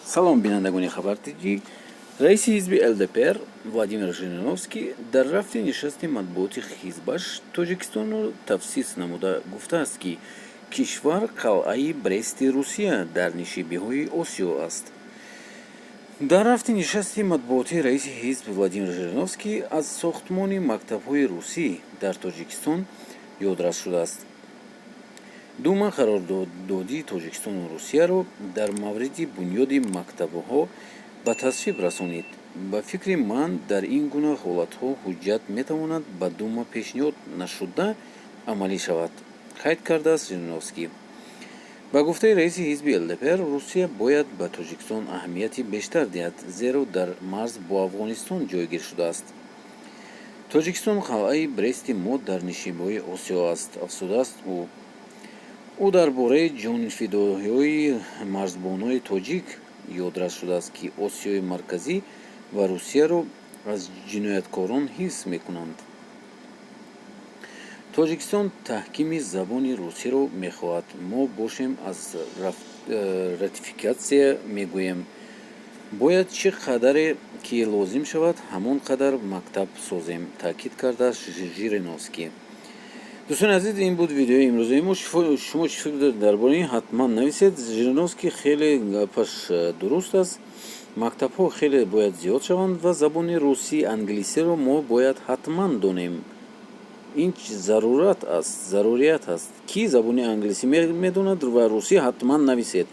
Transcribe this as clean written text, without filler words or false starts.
Салом, бинандагони Хабар Тҷ. Раиси ҳизби ЛДПР Владимир Жириновский дар рафти нишасти матбуоти ҳизбаш Тоҷикистонро тавсиф намуда гуфтааст, ки кишвар қалъаи Брести Русия дар нишебиҳои Осиё аст. Дар рафти нишасти матбуотӣ раиси ҳизб Владимир Жириновский аз сохтмони мактабҳои русӣ дар Тоҷикистон ёдрас шудааст. Дума қарордодии Тоҷикистону Русияро дар мавриди бунёди мактабҳо ба тасвиб расонид. Ба фикри ман, дар ин гуна ҳолатҳо ҳуҷҷат метавонад ба Дума пешниҳод нашуда амалӣ шавад, қайд кардааст Жириновский. Ба гуфтаи раиси ҳизби ЛДПР, Русия бояд ба Тоҷикистон аҳамияти бештар диҳад, зеро дар марз бо Афғонистон ҷойгир шудааст. Тоҷикистон қалъаи Брести мо дар нишебиҳои Осиё аст, афзудааст ӯ. Ӯ дар бораи ҷонфидоиҳои марзбонони тоҷик ёдрас шудааст, ки Осиёи Марказӣ ва Русияро аз ҷинояткорон ҳифз мекунанд. Тоҷикистон таҳкими забони русиро мехоҳад, мо бошем, аз ратификатсия мегӯем. Бояд чӣ қадаре ки лозим шавад, ҳамон қадар мактаб созем, таъкид кардааст Жириновский. Дӯстони азиз, ин буд видеои имрӯзаи мо. Шумо чӣ фикр доред дар бораи ин, ҳатман нависед. Жириновский хеле гапаш дуруст аст. Мактабҳо хеле бояд зиёд шаванд ва забони русӣ, англисиро мо бояд ҳатман донем. Ин зарурат аст, зарурият аст. Ки забони англисӣ медонад ва русӣ, ҳатман нависед.